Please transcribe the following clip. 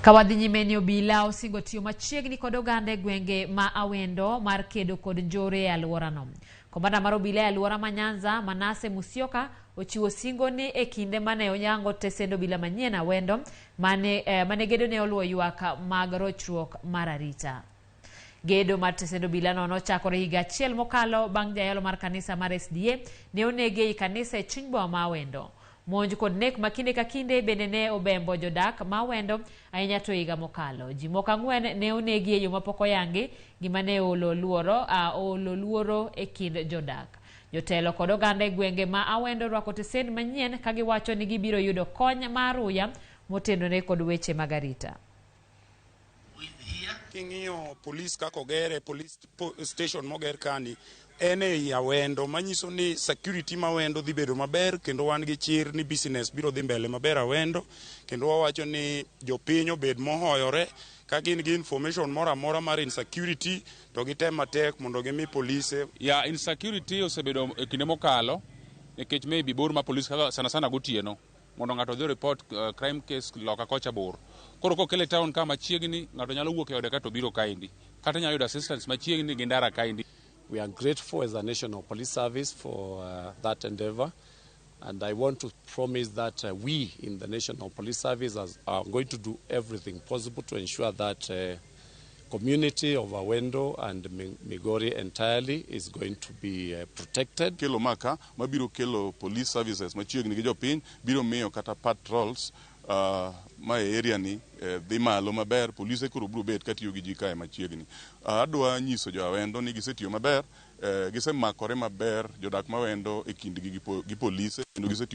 Ka wadhi nyime ni obila osingo tiyo machiegni kod oganda e gwenge ma Awendo mar kedo kod njore e alworano. Komanda mar obila e alwora ma Nyanza, Manase Musyoka, ochiwo singo ni e kinde mane oyango tesend obila manyien Awendo mane gedo ne oluwo ywak mag rochruok mar arita. Gedo mar tesend obilano nochakore higa achiel mokalo bang' jayalo mar kanisa mar SDA ne onegi ei kanisa e chuny boma ma Awendo. Monj kod nek ma kinde ka kinde bende ne obembo jodak ma Awendo ahinya to higa mokalo. Ji moko 4 ne onegi e yo mapok oyangi gima ne oolo luoro e kind jodak. Jotelo kod oganda e gwenge ma Awendo orwako tesend manyien ka giwacho ni gibiro yudo kony ma aruya motenore kod weche mag arita. King'iyo police kaka ogere, police station moger kani en ei Awendo, manyiso ni security ma Awendo dhi bedo maber, kendo wan gi chir ni business biro dhi mbele maber Awendo. Kendo wawacho ni jopiny obed mohoyore ka gin gi information moro amora mar insecurity to gitem matek mondo gimi polise. Ya insecurity osebedo e kinde mokalo nikech maybe bor ma police kaka sana sana gotieno mondo ng'ato odhi report crime case loka kocha bor. Koro kokele town ka machiegni, ng'ato nyalo wuok e ode kato biro kaendi, kata nyalo yudo assistance machiegni gi ndara kaendi. We are grateful as a National Police Service for that endeavor. And I want to promise that we in the National Police Service are going to do everything possible to ensure that community of Awendo and Migori entirely is going to be protected. Kelo maka mabiro kelo police services machiegni gi jopiny biro miyo kata patrols ma e area ni dhi malo maber. Polise koro biro bet katiyo gi ji kae machiegni. Adwa nyiso jo Awendo ni gisetiyo maber, gisemakore maber jodak ma Awendo e kindgi gi polise kendo gisetiyo.